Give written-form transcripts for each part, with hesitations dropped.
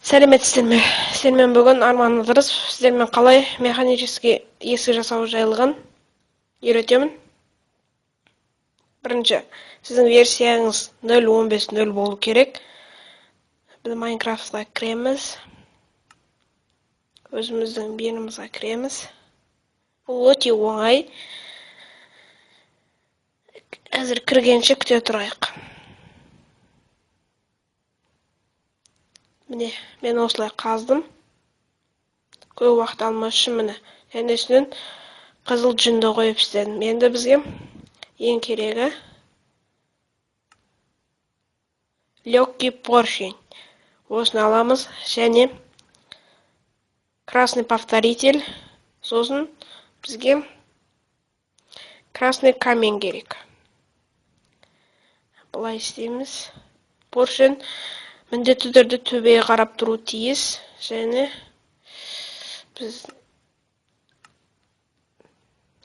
Сәлеметсіздер ме? Сіздермен бүгін Арман Ыдырысов. Сіздермен қалай механический есік жасау жайлығын үйретемін. Бірінші, сіздің версияңыз 0.15.0 болу керек. Біз Майнкрафтқа кіреміз. Өзіміздің мирімізге кіреміз. Бұл өте оңай. Әзір кіргенше күте тұрайық. Міне, мен осылай қаздым. Көп уақыт алмас үшін міне. Және үстінен қызыл жүнді қойып істедім. Енді бізге ең керегі легкий поршень. Осыны аламыз және красный повторитель. Сосын бізге красный камень керек. Былай істейміз. Поршень міндетті түрде төбеге қарап тұру тиіс. Және біз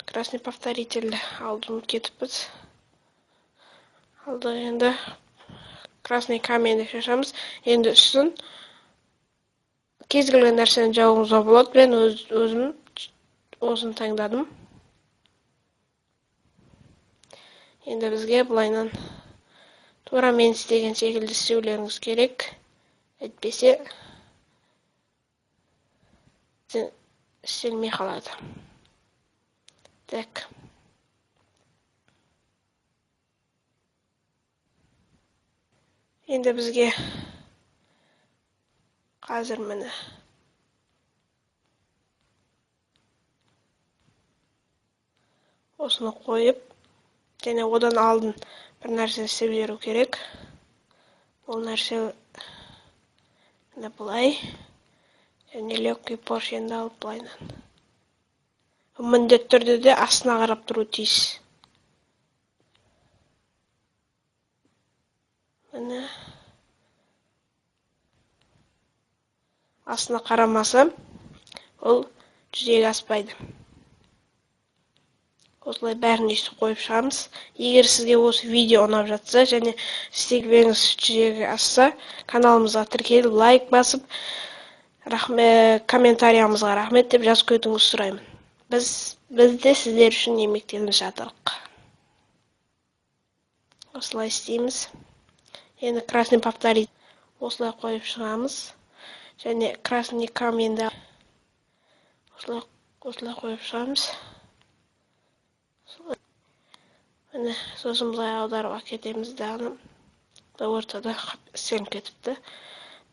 красный повторительді алдын кетіппіз. Алдық енді красный каменді шашамыз. Енді үстін кез келген нәрсені жабуыңызға болады. Мен өзім осыны таңдадым. Енді бізге былайынан тура мен істеген секілді істеулеріңіз керек. Әйтпесе істелмей қалады. Так. Енді бізге қазір міне осыны қойып, және одан алдын бір нәрсе істеп жіберу керек. Ол нәрсе міне былай. Және легкий поршеньді алып былайынан. Міндетті түрде де астына қарап тұру тиіс. Міне. Астына қарамаса, ол жүзеге аспайды. Осылай бәрін өйстіп қойып шығамыз. Егер сізге осы видео ұнап жатса және істегеніңіз жүзеге асса, каналымызға тіркеліп, лайк басып, комментариямызға рахмет деп жазып кетуіңізді сұраймын. Біз де сіздер үшін еңбектеніп жатырық. Осылай істейміз. Енді красный повторить осылай қойып шығамыз. Және красный каменді осылай қойып шығамыз. Міне, сосын былай аударып әкетеміз дағы. Ортада істеліп кетіпті.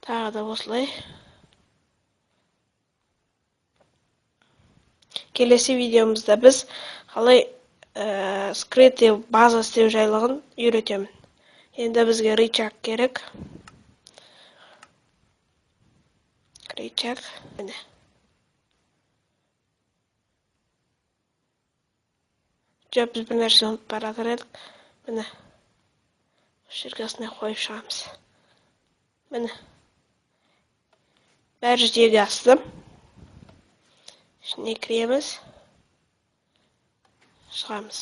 Тағы да осылай. Келесі видеомызда біз қалай скрытый база істеу жайлығын үйретемін. Енді бізге рычаг керек. Рычаг. Міне. Жоқ, біз бір нәрсе ұмытып бара жатыр едік. Міне. Осы жерге осындай қойып шығамыз. Міне. Бәрі жүзеге асты. Ішіне кіреміз. Шығамыз.